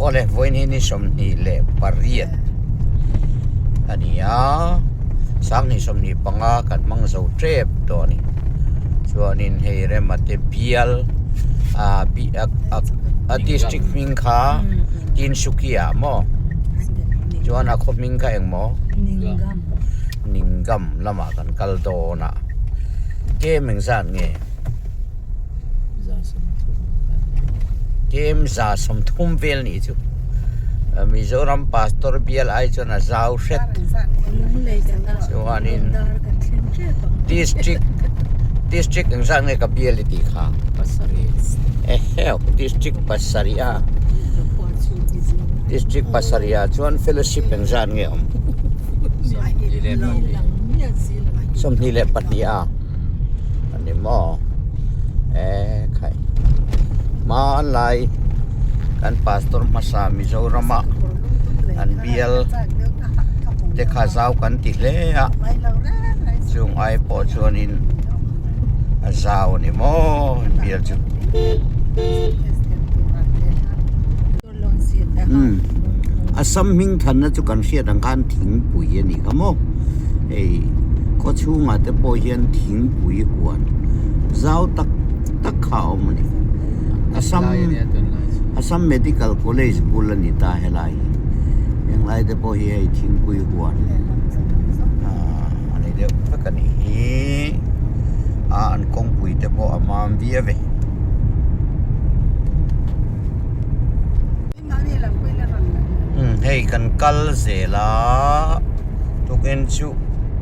Awle vawiin hi ni 28 a ni a, 2025 kan hmang zo tep tawh a ni. Chuanin hei Rema te bial ah a district hming kha Tinsukia maw? Chuan a khaw hming kha engmaw? Ningam lamah kan kal dawn a, kem engzat nge? Kem 30 vel nih chu Mizoram pastor bial ai chuan a zau hret chuanin district district engzat nge ka bial i tih kha eheu district pasarih a district pasarih ah chuan fellowship engzat nge awm 22 a. A ni maw? E khai. Hmanlai kan pastor hmasa Mizorama an bial te kha zau kan ti hle a. Chung ai pawh chuanin a zau a ni maw an bial chu. Umm Assam hming thanna chu kan hriat ang khan thingpui a nih kha maw hei khaw chhungah te pawh hian thingpui huan zau tak tak kha a awm a ni Assam Assam Medical College bul a ni ta helai hi henglai te pawh hi hei thingpui huan ah a ni deuh vek a nih hi a an kawngpui te pawh a mam viau e. Hei kan kal zel a tukin chu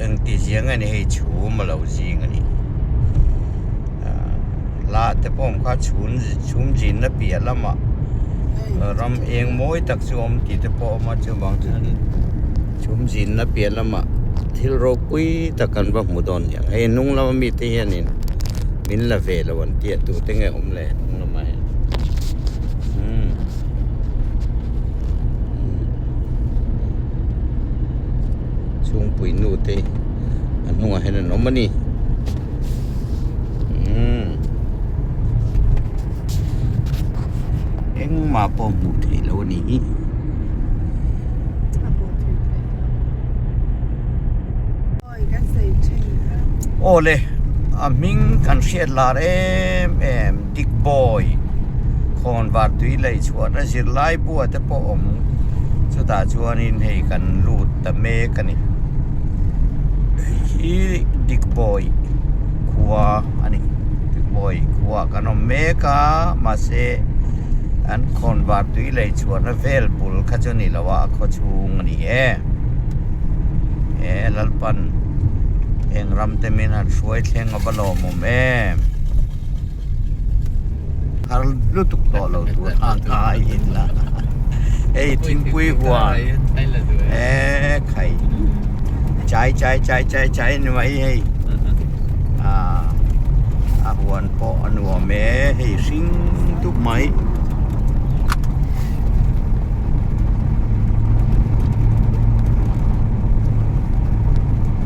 engti zia nge ni hei chhum a lo zing a ni la te pawh awm kha chhun chhum zin na piah lamah ram eng mawi tak chu a awm tih te pawh a awm a chuvang chuan chhum zin na piah lamah thil ropui tak kan va hmu dawn nia hei hnung lama mite hianin min la ve lo an tih a tute nge awm le hnung lamah hian. Umm chhungpui nu te a hnungah hian an awm a ni umm engmah pawh hmuh theih loh a ni hi. Aw le a hming kan hriat lar em em Digboi khawnvar tui lei chhuahna zirlai bua te pawh awm chutah chuanin hei kan lut ta mek a ni hei hi Digboi khua a ni Digboi khua kan awm mek a mahse an khawnvar tui lei chhuahna vel bul kha chu ni lo a a khaw chhung a ni e. He Lalpan heng ram te min han hruai thleng a va lawmawm em? Har lutuk tawh lo tur a ngai in la. Hei thingpui huan e khai chai chai chai chai chai ni mai hei. A huan pawh a nuam e hei hring dup mai.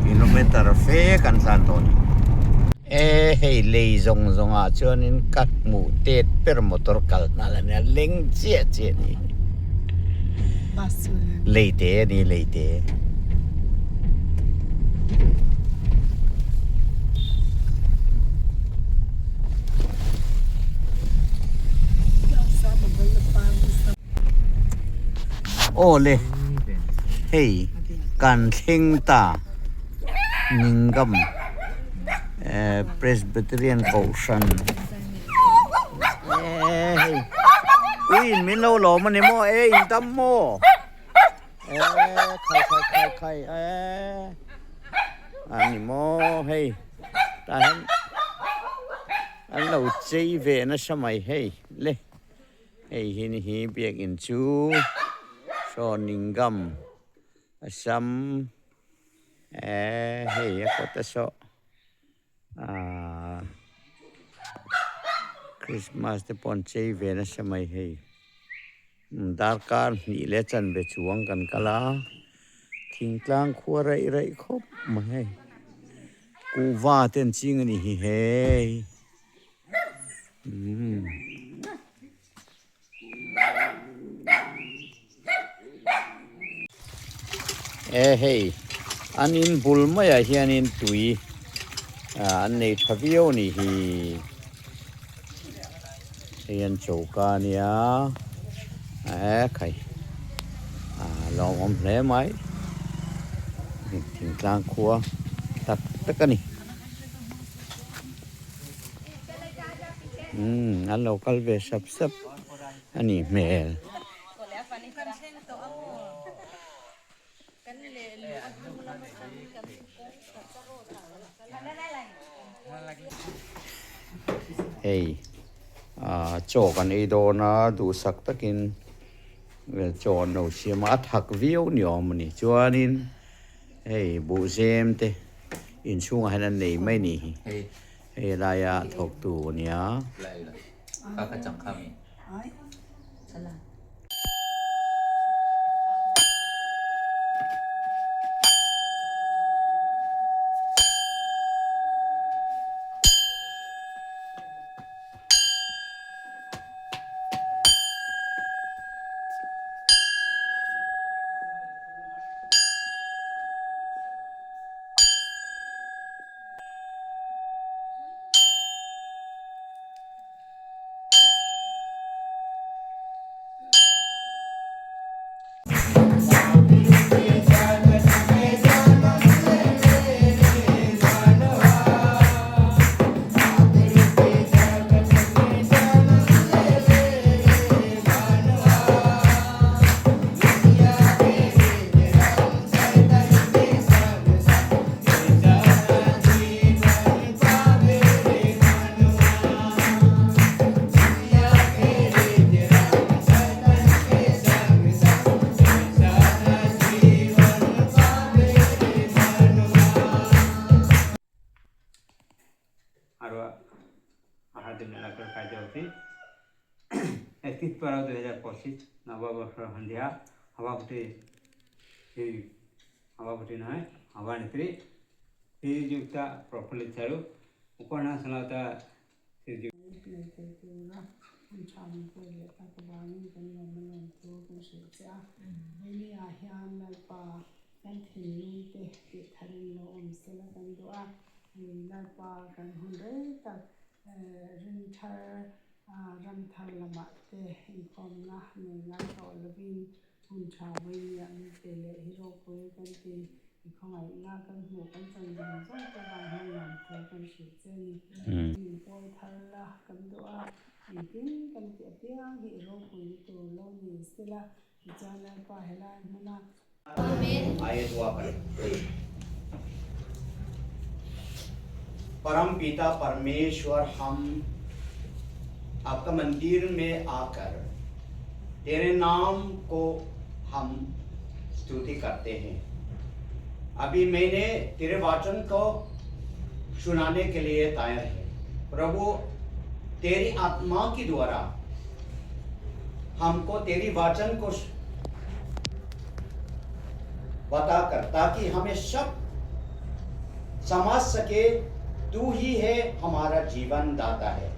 Kilometer fe kan tlan tawh a ni. E hei lei zawng zawng ah chuanin ka hmuh tet ber motor kal nghal a nia leng chiah chiah a ni. Lei te a ni lei te. Aw le hei kan thleng ta Ningam Presbyterian Kohhran e hei ui in min lo lawm a ni maw e in dam maw e khai khai khai khai e a ni maw hei tah hian an lo chei ve nasa mai hei le. Hei hi ni hi biakinn chu Sawningam a sam eh hei a kawt a sawh ahh Christmas te pawh an chei ve nasa mai hei darkar hnih leh chanve chuang kan kal a thingtlang khua raih raih khawp mai hei kuhva te an ching a ni hi hei. E hei an in bul maiah hianin tui an nei tha viau a nih hi. Hei an choka a nia e khai a lawmawm hle mai thingtlang khua tak tak a ni umm an lo kal ve sap sap a nih hmel. Hei ah chaw kan ei dawn a duhsak takin chaw an lo siam a a thak viau ni awm a ni chuanin hei buhzem te inchhungah hian an nei mai a ni hi hei laia thawktu a nia. আৰু আহাৰ দিনবিলাকৰ কাৰ্যসূচী 31 12 2025 নৱবৰ্ষৰ সন্ধিয়া সভাপতি শ্ৰী সভাপতি নহয় সভানেত্ৰী শ্ৰীযুক্তা প্ৰফুল্লিত চাৰু উপন্যাসলতা শ্ৰীযুক্ত Nei thei tura hun tha min pek leh tak avangin kan lawm a lawm thu kan hrilh che a. Vawinia hian Lalpa kan thinlung te tih tharin lo awm sela kan duh a, Lalpa kan hun rei tak ring thar ram thar lamah te inkhawmna nei ngai tawh lovin Hun tha vawinia min pe leh hi ropui kan ti. I khawngaihna kan hmuh kan chan zawng zawng te vang hian lawmthu kan hrilh che a ni. Min pawi thar la kan duh a, engtin kan tih apiang hi i ropuina tur lo ni sela, tichuan Lalpa helai hmuna. आइए दुआ करें। परम पिता परमेश्वर हम आपका मंदिर में आकर तेरे नाम को हम स्तुति करते हैं अभी मैंने तेरे वचन को सुनाने के लिए तैयार है प्रभु तेरी आत्मा के द्वारा हमको तेरी वचन को बताकर ताकि हमें सब समझ सके तू ही है हमारा जीवन दाता है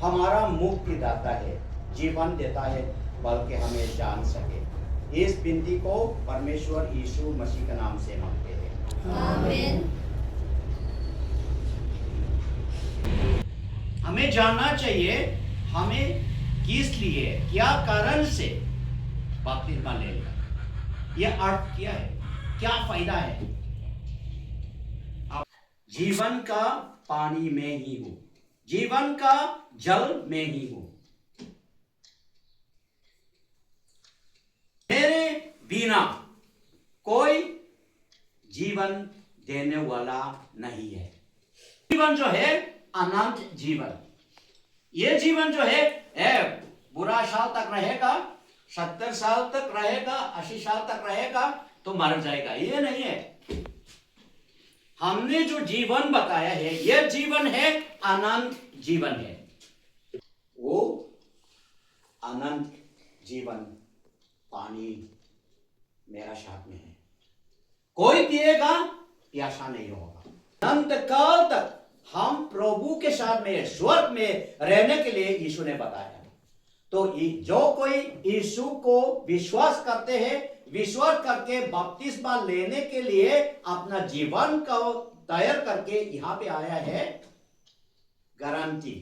हमारा मुक्ति दाता है जीवन देता है बल्कि हमें जान सके इस विनती को परमेश्वर यीशु मसीह के नाम से मांगते हैं आमीन हमें जानना चाहिए हमें किस लिए क्या कारण से बपतिस्मा ले लिया यह अर्थ क्या है क्या फायदा है आप जीवन का पानी में ही हूं जीवन का जल में ही हूं मेरे बिना कोई जीवन देने वाला नहीं है जीवन जो है अनंत जीवन ये जीवन जो है ए, बुरा साल तक रहेगा 70 साल तक रहेगा 80 साल तक रहेगा तो मर जाएगा ये नहीं है हमने जो जीवन बताया है ये जीवन है अनंत जीवन है वो अनंत जीवन पानी मेरा साथ में है कोई पिएगा प्यासा नहीं होगा अनंत काल तक हम प्रभु के साथ में स्वर्ग में रहने के लिए यीशु ने बताया तो जो कोई यीशु को विश्वास करते हैं विश्वास करके बपतिस्मा लेने के लिए अपना जीवन को तैयार करके यहाँ पे आया है गारंटी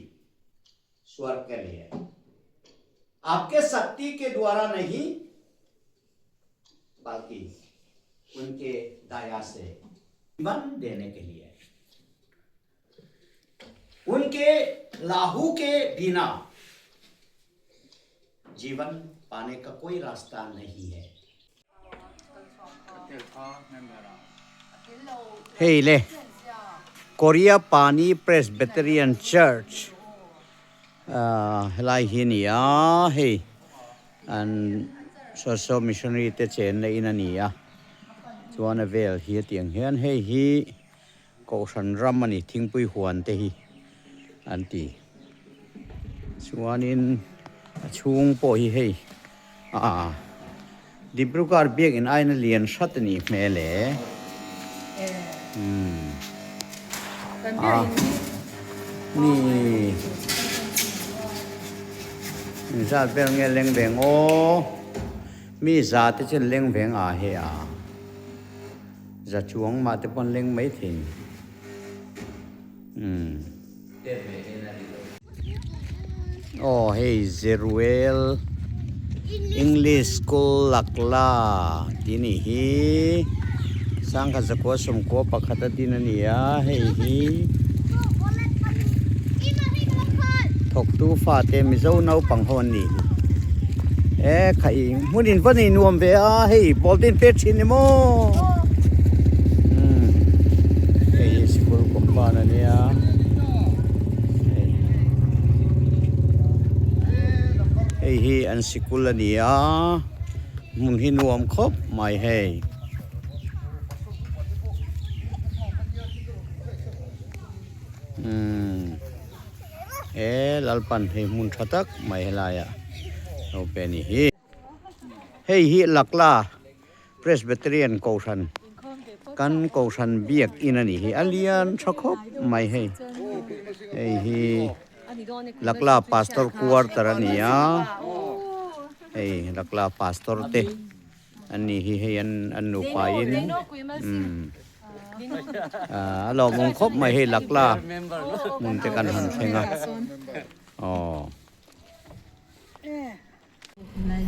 स्वर्ग के लिए आपके शक्ति के द्वारा नहीं बल्कि उनके दया से जीवन देने के लिए उनके लाहू के बिना जीवन पाने का कोई रास्ता नहीं है Hei le Korea Pani Presbyterian Church helai hi a ni a hei an saw saw missionary te chenna in a ni a chuan a vel hi a tiang hian hei hi Kohhran ram a ni, thingpui huan te hi an ti. Chuanin a chhung pawh hi hei aa Dibrugarh biakinn aina lian hrat a nih hmel e. Umm a ni inzat vel nge leng veng aw mi za te chu an leng veng a he a. Za chuang mah te pawn leng mai thei ni. Umm. Aw hei Zeruel English School Lakla tih ni hi sangkhat zakua sawmkua pakhat a din a ni a hei hi thawktu fate Mizo naupang ho an nih hi e khaih hmun in va nei nuam ve a hei ball te in pek thin ni maw umm hei hi sikul compound a nia hei hei hi an sikul a ni a hmun hi nuam khawp mai hei. Umm he Lalpan hei hmun tha tak mai helaiah lo pe a ni hi. Hei hi Lakla Presbyterian Kohhran kan Kohhran biakin a ni hi a lian tha khawp mai hei. Hei hi Lakla Pastor Quarter a ni a hei Lakla Pastor te. An ni hi hei an an nupa in umm a lawmawm khawp mai hei lakla hmun te kan han thleng a aw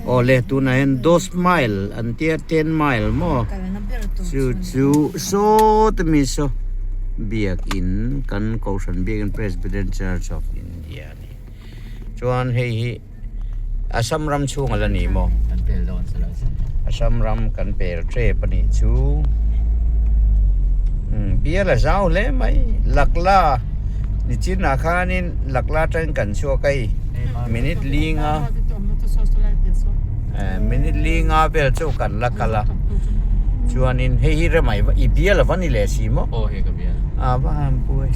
aw le tunah hian dos mile an tia ten mile maw chu chu saw te mi saw biakin kan kohhran biakin Presbyterian Church of India a ni chuan hei hi. Assam ram chhung a la ni maw? Kan pel dawn sa lo sin. Assam ram kan pel tep a nih chu. Umm bial a zau hle mai. Lakla nichinah khanin Lakla atangin kan chhuak a hei minute linga eh minute linga vel chu kan la kal a. Chuanin hei hi remai i bial a va ni leh si maw? Aw hei ka bial. A va han pui.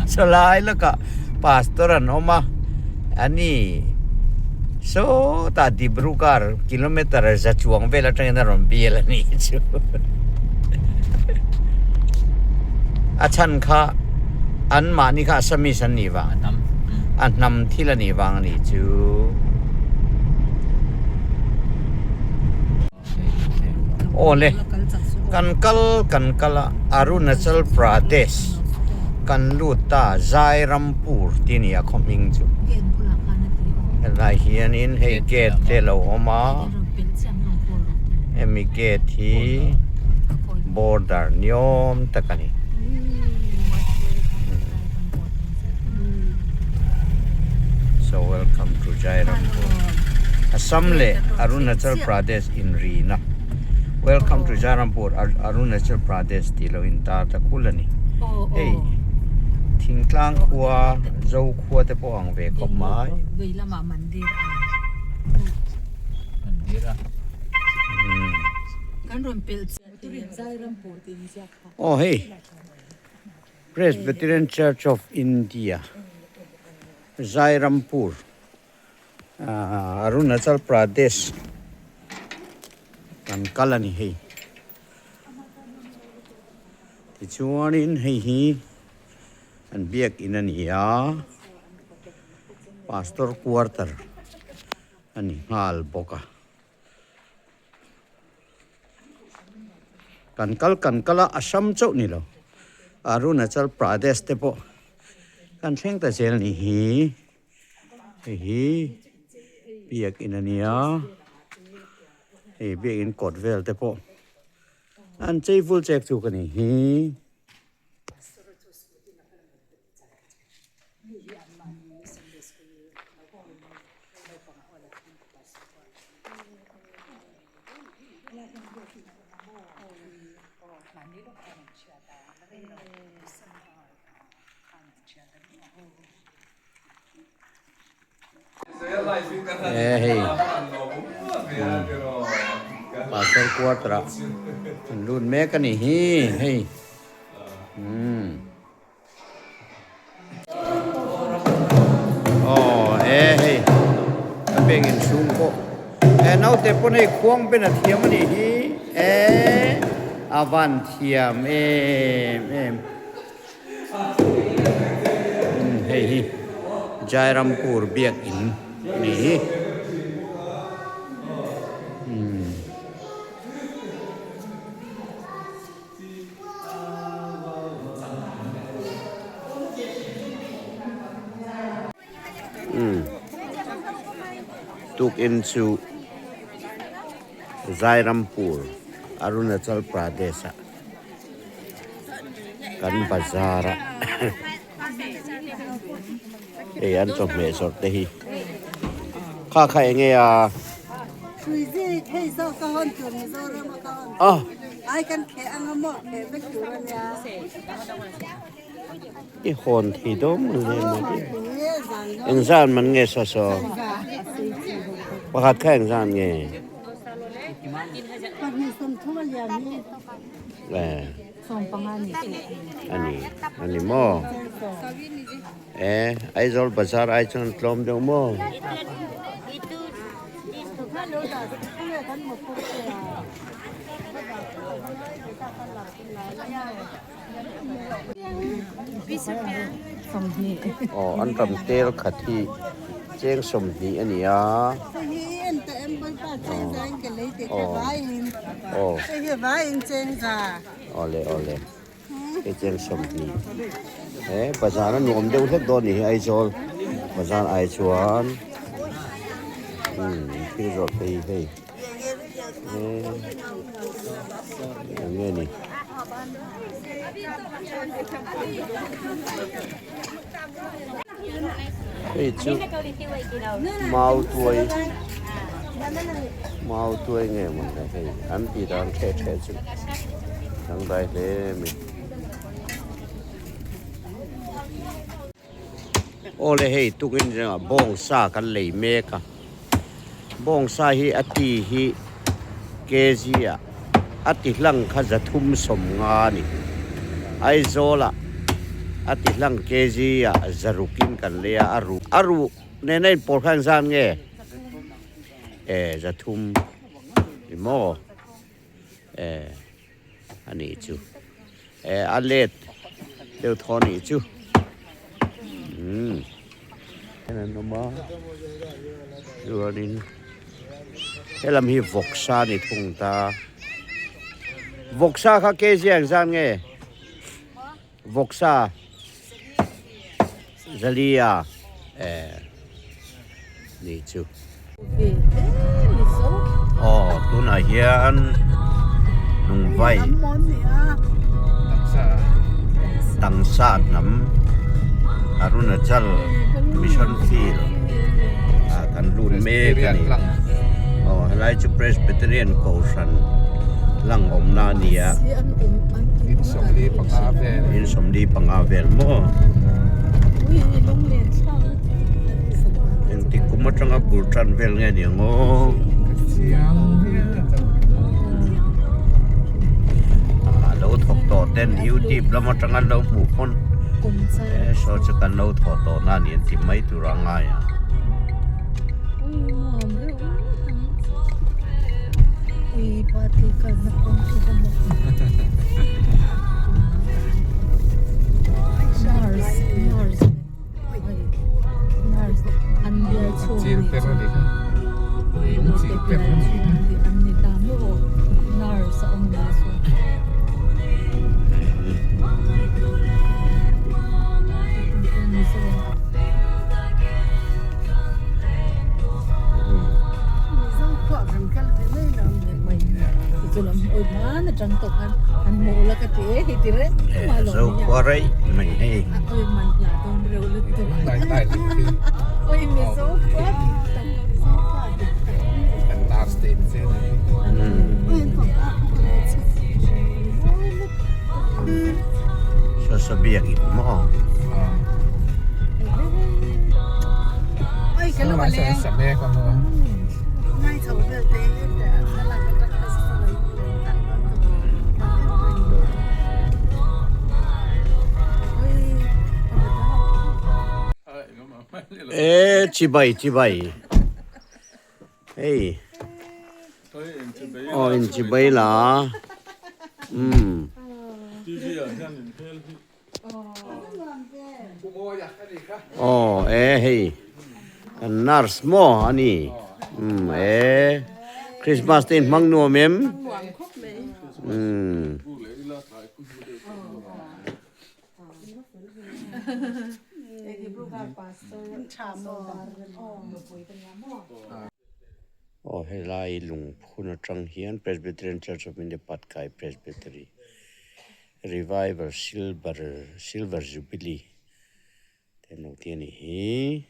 Sawlai lakah Pastor an awm a. A ni, sawtah Dibrugarh kilometre za chuang vel atangin a rawn bial a nih chu. A chhan kha anmahni kha Assamese an nih vang, a hnam thil a nih vang a nih chu. Awle, kan kal kan kal a, Arunachal Pradesh kan lut ta, Zairampur tih a ni a khaw hming chu. Helai hianin hei gate te a lo awm a, hemi gate hi border ni awm tak a ni. So welcome to Jairampur. Assam leh Arunachal Pradesh inrina. Welcome to Jairampur Arunachal Pradesh tih lo intar ta kul a ni. Hei thingtlang khua zo khua te pawh ang ve khawp mai. Aw hei Presbyterian Church of India Jairampur Arunachal Pradesh kan kal a ni hei. Tichuanin hei hi an biakin a ni a, Pastor quarter a ni nghal bawk a. Kan kal kan kal a, Assam chauh ni lo, Arunachal Pradesh te pawh kan thleng ta zel ni hi. Hei hi biakin a nia, hei biakin kawt vel te pawh an chei vul chek chu ka ni hi. E hei pastor quarter ah an lut mek a ni hi hei umm aw e hei a bank inchhung pawh e naute pawn hei khuang ben a thiam a nih hi e a van thiam em em. Hei hi Jairampur biakin a ni hi. Tukin chu Jairampur Arunachal Pradesh ah kan bazar a hei an chawhmeh zawrh te hi kha kha eng nge a i hawn thei dawn maw le maw te engzan man nge saw saw pakhat kha engzan nge. Ani ani maw e Aizawl bazar ai chuan tlawm deuh maw. Aw an ram tel khat hi cheng 20 a ni a. Aw aw aw le aw le hei cheng 20 he bazar a nuam deuh hlek dawn a ni hi Aizawl bazar ai chuan umm thil zawrh phei hei. Eng nge ni? Hei chu mau tuai mau tuai nge maw ni hei an tih dan hreh hreh chu dangdai hle mai. Awle hei tukin zingah bawngsa kan lei mek a bawngsa hi a ti hi kg ah a ti hlang kha 350 a ni Aizawl ah a ti hlang kg ah 600 in kan lei a a ruh a ruh nena inpawr kha engzat nge e 300 ni maw e a nih chu e a let deuh thaw a nih chu umm heng an awm a chuanin helam hi vawksa a ni thung ta vawksa kha kg engzat nge vawksa zalia e nih chu. Aw tunah hian lungvai tangsa hnam Arunachal Mission Field ah kan lut mek a ni. Aw helai chu Presbyterian Kohhran lang awmna a ni a. In 45 vel maw? Engtik kum atanga bul tan vel nge ni ang aw? A lo thawk tawh ten youtube lam atanga lo hmuh pawn he saw chu kan lo thawh tawh na ni an ti mai tur a ngai a. Chulam oi hman atang tawh khan han hmuh la ka ti e hei ti reng a lawm Zo khua rei mai hei. A oi man hla dawn reuh lutuk. Oi mizo khua dik tak mizo pa dik tak. Kan last day ni che ni. Saw saw biakin maw. Oi ka lu ka leng. E chibai chibai hei aw in chibai la umm. Aw e hei kan nurse maw a ni umm e Christmas te in hmang nuam em umm. Aw helai lungphun atang hian Presbyterian Church of India Patkai Presbytery Revival Silver Silver Jubilee te an lo ti a nih hi.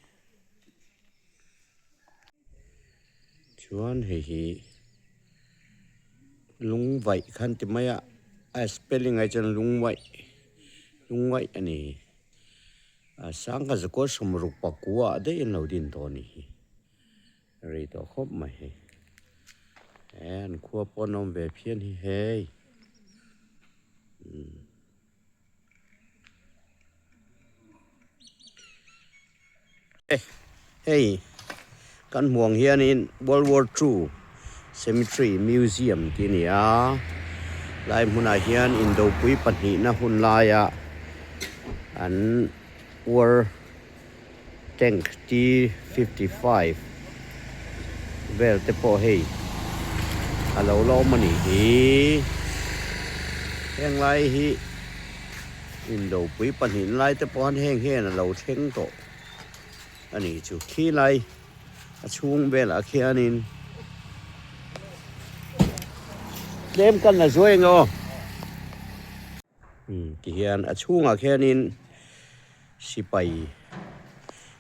Chuan hei hi lungvaih khan ti mai a a spelling ah chuan lungvaih lungvaih a ni. A sangha zakua sawmruk pakua ah daih an lo din tawh a nih hi. Rei tawh khawp mai hei. He an khua pawh an awm ve phian hi hei. Umm. Hei kan hmuh ang hianin World War Two Cemetery Museum tih a ni a, lai hmunah hian indopui pahnihna hun laia an war Tank T 55 vel te pawh hei a lo la awm a nih hi. Heng lai hi indopui pahnih lai te pawh han heng hian a lo thleng tawh a nih chu. Khi lai a chhung velah khianin tlem kan la zuai ang aw. Tihian a chhungah khianin sipai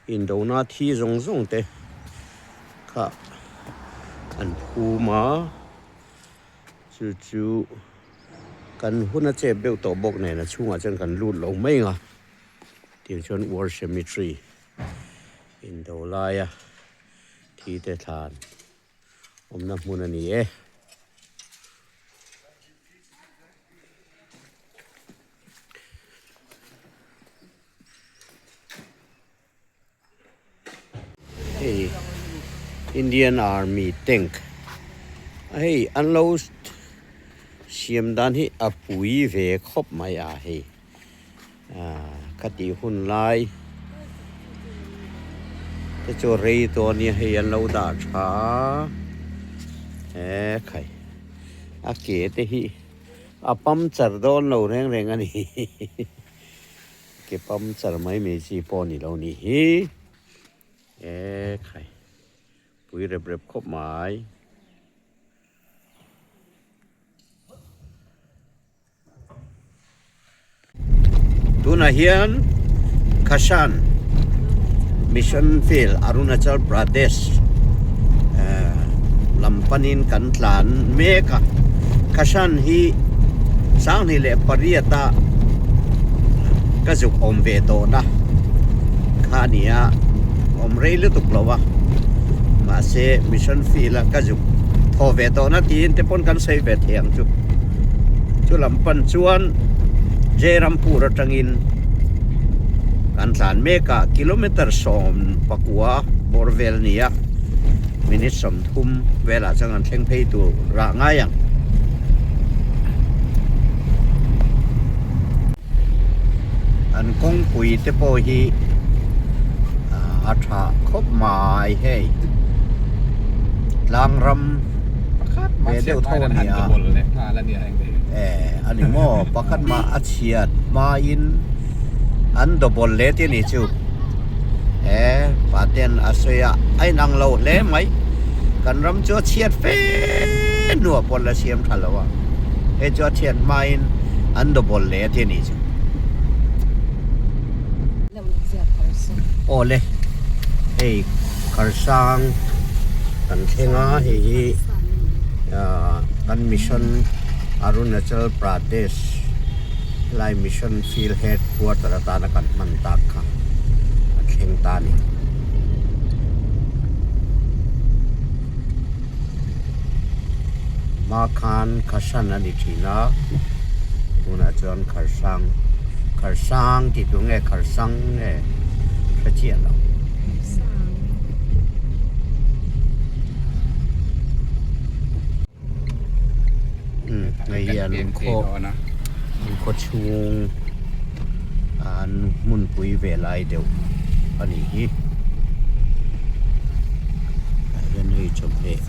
indona thi zawng zawng te kha an phum a, chu chu kan hun a chep deuh tawh bawk nen a chhungah chuan kan lut lo mai ang a, tiang chuan war cemetery indo laia thi te thlan awmna hmun a ni e. Hei Indian Army tank a hei an lo siam dan hi a pui ve khawp mai a hei ah ka tih hun lai te chu rei tawh a nia hei an lo dah tha a he khai a ke te hi a puncture dawn lo reng reng a ni ke puncture mai mai chi pawh a ni lo nih hi he khai pui rep rep khawp mai. Tunah hian Khashan Mission Field Arunachal Pradesh lam panin kan tlan mek a Khashan hi Sanghnih leh pariat a ka zuk awm ve tawhna kha a ni a awm rei lutuk lo a mahse Mission Field a ka zuk thaw ve tawhna tiin te pawn kan sawi ve thei ang chu. Chu lam pan chuan Jayrampur atangin kan tlan mek a kilometer 19 bawr vel a ni a minute 30 velah chuan kan thleng phei tur rah ngai ang. An kawngpui te pawh hi a tha khawp mai hei tlang ram ve deuh tho a ni a e a ni maw pakhat mah a chhiat hmain an double leh te a ni chu e paten a sawi a a inang lo hle mai kan ram chu a chhiat fe. hnuah pawh an la siam tha lo a, hei chu a thian hmain an double leh a ti a nih chu. Aw le, hei Kharsang kan thleng a, hei hi ah kan mission Arunachal Pradesh helai mission field headquarter atana kan hman tak kha a thleng ta a ni. Hma khan Khashan a ni thin a, tunah chuan Kharsang Kharsang tih tur nge Kharsang nge hre chiah lo. Umm hei hi an khaw an khaw chhung an hmunpui ve lai deuh a nih hi tah hian hei chawhmeh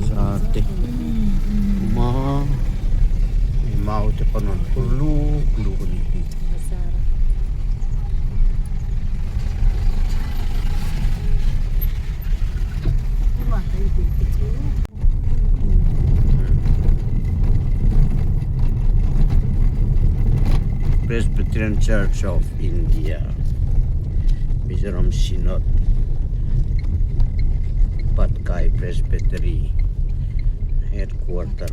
zar te awm a hei mau te pawn an phur luk luk a nih hi. Presbyterian Church of India Mizoram Synod Patkai Presbytery Headquarter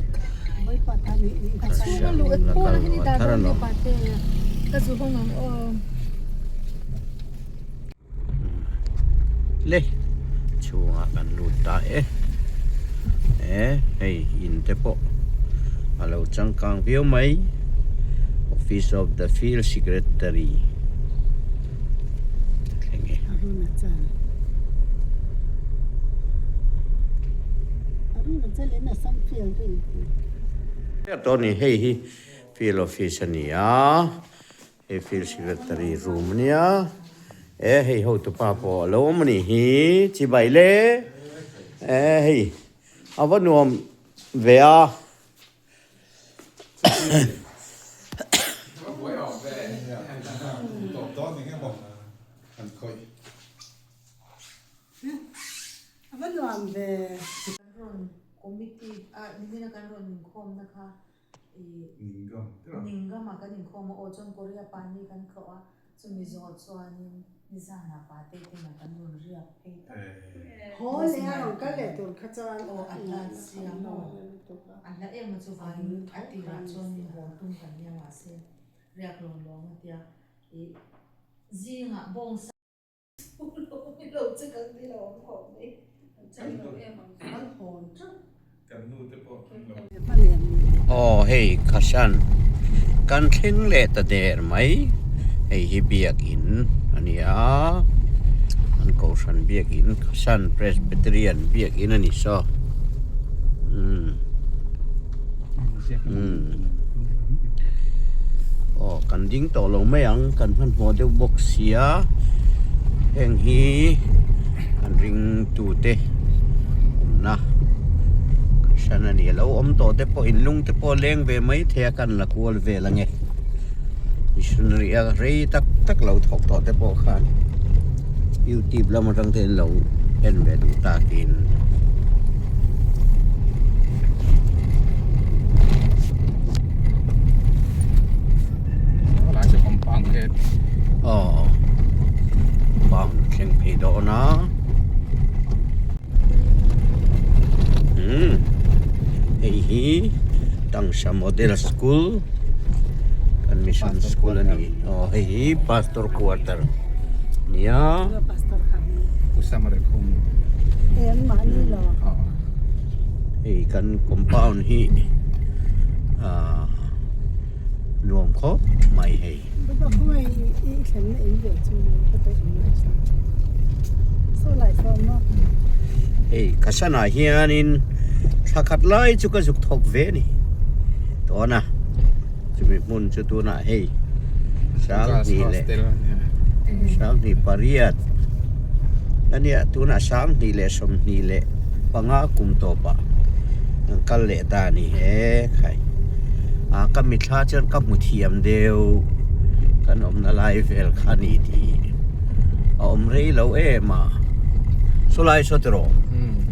Le chhungah kan lut ta e e hei in te pawh a lo changkang viau mai office of the field secretary thleng e. Hei hi field office a ni a. Hei field secretary room a nia e hei hotupa pawh a lo awm a nih hi chibai le e hei a va nuam ve a. A va nuam ve. Kan rawn committee a nimina kan rawn inkhawmna kha Ningam a kan inkhawm a aw chuan Korea pani kan tlawh a chumi zawh chuanin nizanah pate ten a kan rawn riak phei tak. Haw leh a rawn kal leh tur kha chuan aw a hla sia maw a hla em a chuvangin a tirah chuanin haw tum kan nia mahse riak lawng lawng a tia ih zingah bawngsa Aw hei Khashan kan thleng leh ta der mai hei hi biakin a ni a an kohhran biakin Khashan Presbyterian biakin a ni saw umm umm aw kan ding tawh lo mai ang kan hmanhmawh deuh bawk sia heng hi an ring tute awmna hran a ni a lo awm tawh te pawh in lung te pawh a leng ve mai thei a kan la kual vel ange missionary a rei tak tak lo thawk tawh te pawh khan youtube lam atang te in lo en ve duh takin. Aw compound thleng phei dawn a umm hei hi Tangsha model school kan mission school a ni aw hei hi pastor quarter nia hei kan compound hi ah nuam khawp mai hei. Hei ka sanah hianin thla khat lai chu ka zuk thawk ve a ni tawn a chumi hmun chu tunah hei sanghnih leh sanghnih pariat ania tunah sanghnih leh sawmhnih leh panga kum tawpah an kal leh ta a ni he khai ah ka mitthla chuan ka hmu thiam deuh kan awmna lai vel kha a ni tih a awm rei lo em a saw lai saw tiraw.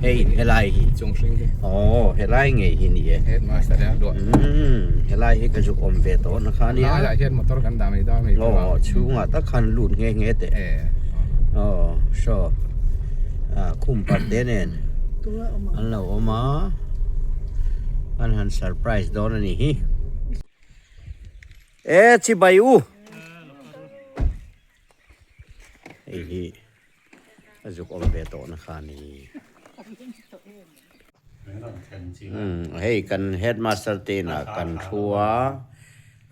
Hei helai hi. Chung hring hi. Aw helai ngei hi ni e. Headmaster a luah. Umm helai hi ka zuk awm ve tawh na kha nia. Laiah hian motor kan dah mai dawn a ni. Aw chhungah tak khan lut nghe nghe teh. Aw saw khum parte nen an lo awm a an han surprise dawn a ni hi. E chibai u. Hei hi a zuk awm ve tawh na kha ni. Hei kan headmaster te inah kan thu a,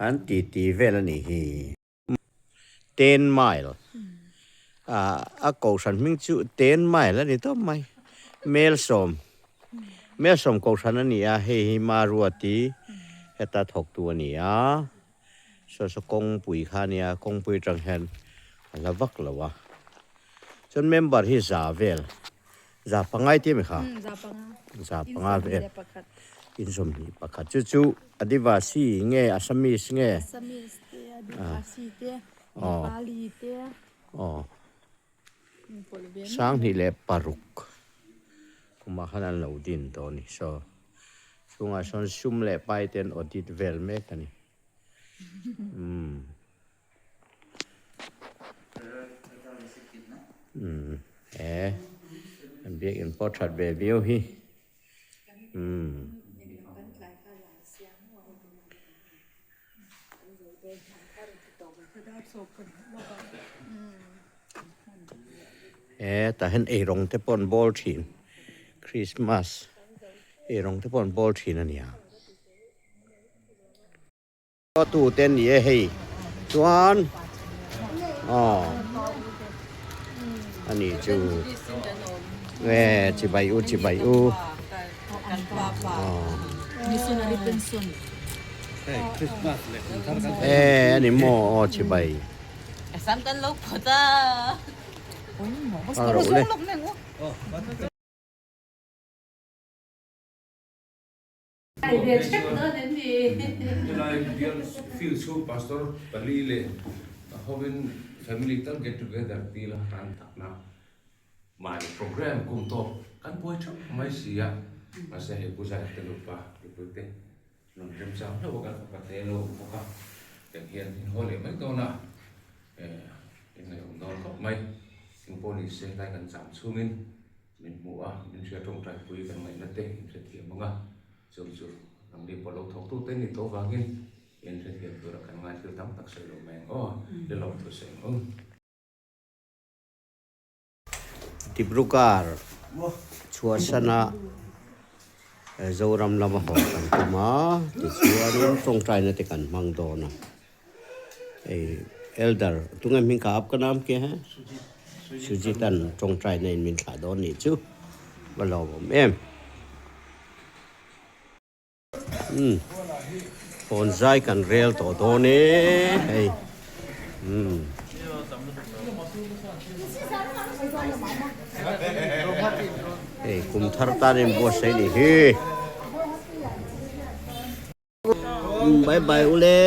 an titi vel a nih hi. Ten mile a kohhran hming chu ten mile a ni tawp mai. Melsawm Melsawm kohhran a ni a, hei hi Maruati heta thawktu a ni a. Saw saw kawngpui kha a nia, kawngpui atang hian a la vak lo a. Chuan member hi za vel, za pangai tih a mi kha? Za panga vel, in sawmhnih pakhat. Chu chu Adivasi nge Assamese nge? Assamese te, Adivasi te, Nepali te. Aw. 2006 kumah khan an lo din tawh a ni. So chhungah sawn sum leh pai te an audit vel mek a ni. Umm. Umm he an biakinn pawh that ve viau hi. Umm. He tah hian eirawng te pawh an bawl thin Christmas eirawng te pawh an bawl thin a nia. Tu te an ni e hei chuan aw a ni chu nge chibai u chibai u aw. E ani maw aw chibai. A ro le. Helai bial field chhung pastor pali leh hovin family tal get together tila ran takna Mahni program kum tawp kan buai theuh mai si a, mahse hei Pu Zai te nupa mipuite rawn remchang hlauh a kan fapa te lo awm bawk a, tiang hian in haw leh mai dawn a, in ngaihawm dawn khawp mai. Eng pawh ni se helai kan cham chhungin min hmu a, min hria tawngtai pui kan ngaihna te in hrethiam ang a, chung chu nangni pawh lo thawktute ni tawh vangin in hrethiam tura kan ngai thil tam tak sawi lo mai ang aw, le lawm thu sawi ang u. Dibrugarh chhuahsana Zoram lama haw kan tum a, tichuanin tawngtaina te kan hmang dawn a. Hei Elder tunge hming kha aap ka naam kya hai? Sujit an tawngtaina in min thlah dawn nih chu va lawmawm em. Umm phone zai kan rel tawh dawn e hei umm. Hei kum thar tan in buatsaih nih hi. Umm bye bye ule.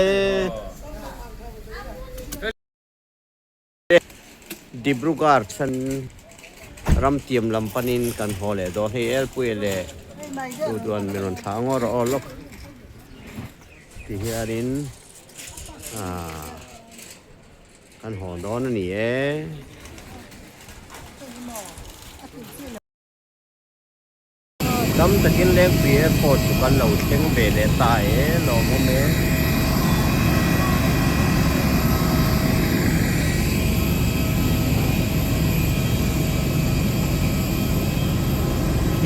Dibrugarh chhan ramtiam lam panin kan haw leh dawn hei Elpuia leh Duhduan min rawn thlah ngawr a aw lawk ti hianin aaa kan haw dawn a ni e. Dam takin Lengpui Airport chu kan lo thleng ve leh ta e, lawmawm e.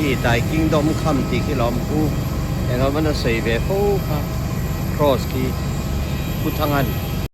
Khi Dai Kingdom kham tih khi lawm pu engemaw a sawi ve fo kha cross khi Pu Thangan.